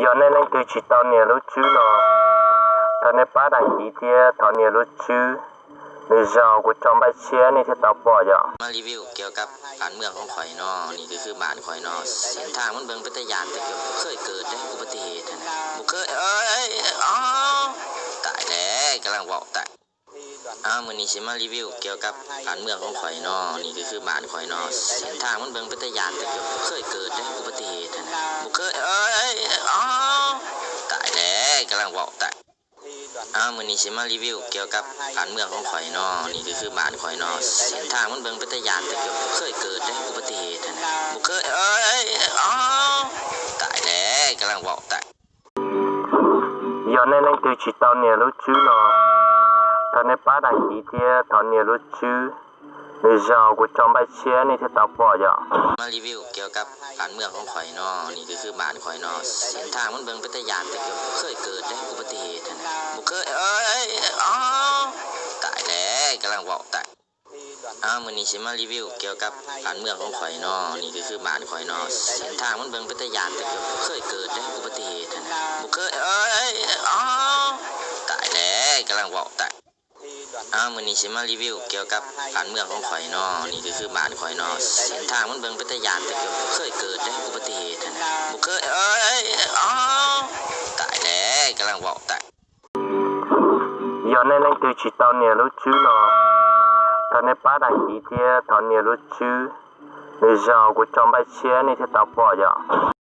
Yos naij leej twg tsis tau nias lub tswb no, thov nej pab đăng ký thiab thov nias lub tswb, nws zaug kuv tso npaj tshiab nej thiaj tau pom yom. ມາຣີວິວກ່ຽວກັບບ້ານເມືອງຂອງຂ້ອຍເນາະ, ນີ້ກໍຄືບ້ານຂ້ອຍເນາະ, ເສັ້ນທາງມັນເບິ່ງເປັນຕາຢ້ານ ແຕ່ກໍບໍ່ເຄີຍເກີດເດ້ອຸບັດຕິເຫດຫັ້ນນະ, ບໍ່ເຄີຍ ເອີຍ ເອີຍ ຕາຍແລ້ວ ກຳລັງເວົ້າຕາຍ. ອ້າວ ມື້ນີ້ຊິມາຣີວິວກ່ຽວກັບບ້ານເມືອງຂອງຂ້ອຍເນາະ, ນີ້ກໍຄືບ້ານຂ້ອຍເນາະ, ເສັ້ນທາງມັນເບິ່ງເປັນຕາຢ້ານ ແຕ່ກໍບໍ່ເຄີຍເກີດເດ້ອຸບັດຕິເຫດຫັ້ນນະ, ບໍ່ເຄີຍ ເອີຍ ເອີຍ ຕາຍແລ້ວ ກຳລັງເວົ້າຕາຍ. ອ້າວ ມື້ນີ້ຊິມາຣີວິວກ່ຽວກັບບ້ານເມືອງຂອງຂ້ອຍເນາະ, ນີ້ກໍຄືບ້ານຂ້ອຍເນາະ, ເສັ້ນທາງມັນເບິ່ງເປັນຕາຢ້ານ ແຕ່ກໍບໍ່ເຄີຍເກີດເດ້ອຸບັດຕິເຫດຫັ້ນນະ, ບໍ່ເຄີຍ ເອີຍ ເອີຍ ຕາຍແລ້ວ ກຳລັງເວົ້າຕາຍ. Yos naij leej twg tsis tau nias lub tswb no, thov nej pab đăng ký thiab thov nias lub tswb, nws zaug kuv tso npaj tshiab nej thiaj tau pom yom. ມາຣີວິວກ່ຽວກັບບ້ານເມືອງຂອງຂ້ອຍເນາະ, ນີ້ກໍຄືບ້ານຂ້ອຍເນາະ, ເສັ້ນທາງມັນເບິ່ງເປັນຕາຢ້ານ ແຕ່ກໍບໍ່ເຄີຍເກີດເດ້ອຸບັດຕິເຫດຫັ້ນນະ, ບໍ່ເຄີຍ ເອີຍ ເອີຍ ຕາຍແລ້ວ ກຳລັງເວົ້າຕາຍ. ອ້າວ ມື້ນີ້ຊິມາຣີວິວກ່ຽວກັບບ້ານເມືອງຂອງຂ້ອຍເນາະ, ນີ້ກໍຄືບ້ານຂ້ອຍເນາະ, ເສັ້ນທາງມັນເບິ່ງເປັນຕາຢ້ານ ແຕ່ກໍບໍ່ເຄີຍເກີດເດ້ອຸບັດຕິເຫດຫັ້ນນະ, ບໍ່ເຄີຍ ເອີຍ ເອີຍ ຕາຍແລ້ວ ກຳລັງເວົ້າຕາຍ. ອ້າວ ມື້ນີ້ຊິມາຣີວິວກ່ຽວກັບບ້ານເມືອງຂອງຂ້ອຍເນາະ, ນີ້ກໍຄືບ້ານຂ້ອຍເນາະ, ເສັ້ນທາງມັນເບິ່ງເປັນຕາຢ້ານ ແຕ່ກໍບໍ່ເຄີຍເກີດເດ້ອຸບັດຕິເຫດຫັ້ນນະ, ບໍ່ເຄີຍ ເອີຍ ເອີຍ ຕາຍແລ້ວ ກຳລັງເວົ້າຕາຍ. Yos naij leej twg tsis tau nias lub tswb no, thov nej pab đăng ký thiab thov nias lub tswb, nws zaug kuv tso npaj tshiab nej thiaj tau pom yom.